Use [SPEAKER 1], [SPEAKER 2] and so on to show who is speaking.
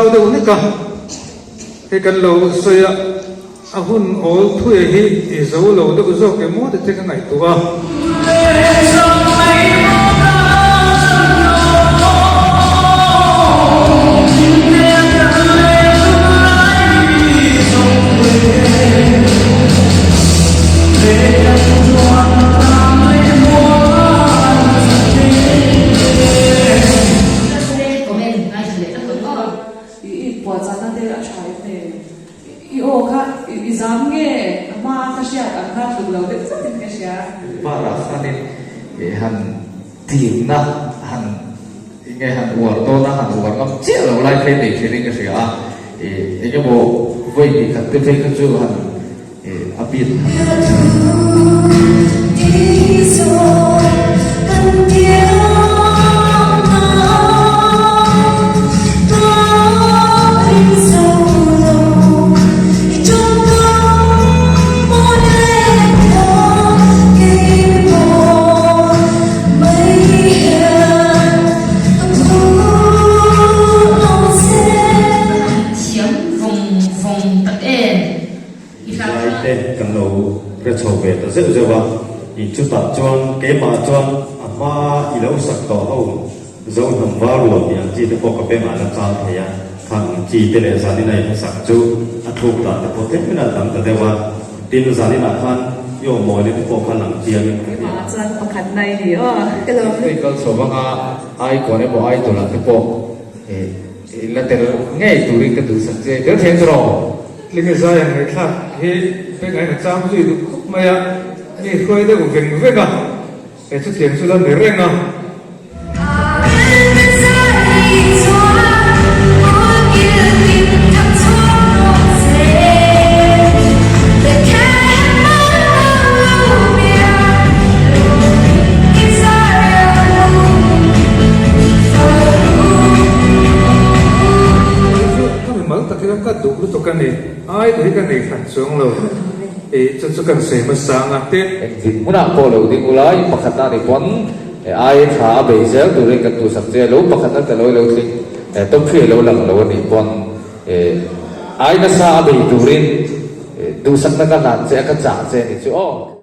[SPEAKER 1] zau deuh hlek a, hei kan lo sawi a, a hun awl thuia hi i zo lo deuh zawk em maw tih te ka ngaihtuah a.
[SPEAKER 2] I puahchahna te a tha em em? I aw kha i zam nge? A hma ka hriat ang kha tluk lo deuh tlatin ka hria.
[SPEAKER 3] Parah khanin han timna han enge han uar dawn a, han uar ngam chiah lo lai phei nei thin in ka hria a, eng emaw vawi hnih khat te phei kha chu han a bit
[SPEAKER 4] Thiam vawng vawng tak em.
[SPEAKER 5] Lai te kan lo hre chho ve ta zeuh zeuh a, i chutah chuan keimah chuan a hma i lo sak tawh ho zo hnam val rual tih ang chi te pawh ka bengah la chal thei a, khang ang chi te leh zanin a i hmasak chu a thluk dan te pawh tlem in a dang ta deuh a, tin zaninah khan i aw mawina te pawh kha lang chiang in ka hria.
[SPEAKER 2] Keimah chuan pakhat na i ni aw.
[SPEAKER 3] Hei kal chho vanga Icon emaw Idol ah te pawh i la tel ngei turin ka duhsak che, tel thei ang chu rawh.
[SPEAKER 1] Tlinge zai ang ngaihthlak hi beng ain a chang zui duh khawp mai a, mi hruai deuh veng veng a, he chutiang chu la ni reng a. Ka duh lutuk a ni. Ai tih hi ka nei hran chuang lo. Ih chu chu kan sawi hmasa ang a tin.
[SPEAKER 3] Engtin hmunah pawh lo ding ula i pakhatna ni pawn ai tha a bei zel turin kan duhsak che lo pakhatna te lo i lo tling top hri a lo lang lo a nih pawn ai nasa a bei turin duhsakna ka hlan che a ka chah che a ni chu aw.